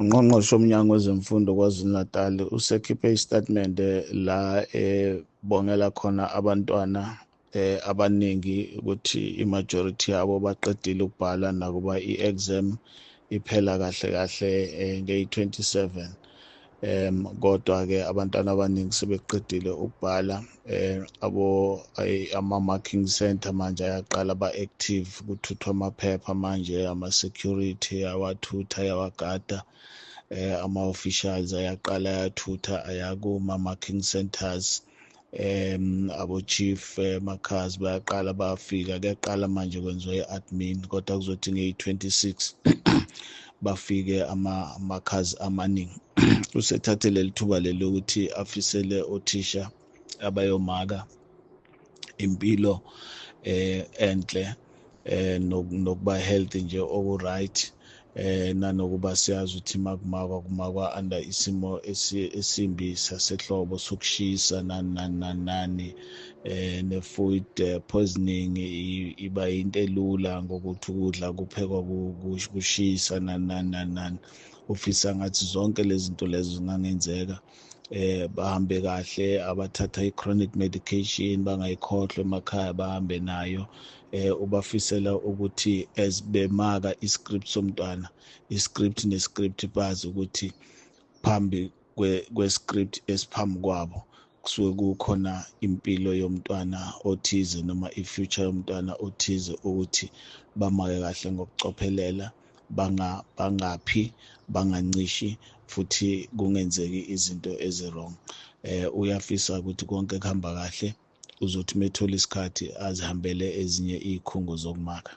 Ungqongqoshe womnyango wezemfundo KwaZulu-Natal usekhiphe isitatimende la ebongela khona abantwana abaningi ukuthi i-majority yabo baqedile ukubhala, nakuba i-exam iphela kahle kahle ngeyi-27, kodwa ke abantwana abaningi sebeqedile ukubhala. Abo ama-marking center manje ayaqala ba-active, kuthuthwa amaphepha manje, ama-security awathutha, ayawagada, ama-officials ayaqala ayathutha ayakuma-marking centers, abo chief markers bayaqala bayafika. Kuyaqala manje kwenziwa i-admin, kodwa kuzothi ngeyi-26 bafike ama-markers amaningi. Usethathe leli thuba leli ukuthi afisele othisha abayomaka impilo enhle, nokuba healthy nje oku right, nanokuba siyazi ukuthi makumakwa kumakwa under isimo esimbi sasehlobo sokushisa, nani nani nani nani, ne-food poisoning iba into elula ngokuthi ukudla kuphekwa kushisa, nani nani nani nani. Ufisa ngathi zonke lezi zinto lezo zingangenzeka, bahambe kahle. Abathatha i-chronic medication bangayikhohlwa emakhaya, bahambe nayo. Ubafisela ukuthi as bemaka i-script somntwana, i-script ne-script, bazi ukuthi phambi kwe-script esiphambi kwabo kusuke kukhona impilo yomntwana othize noma i-future yomntwana othize, ukuthi bamake kahle ngokucophelela, bangaphi, bangancishi, futhi kungenzeki izinto ezi-wrong. Uyafisa ukuthi konke kuhamba kahle, uzothi methola isikhathi azihambele ezinye iy'khungo zokumaka.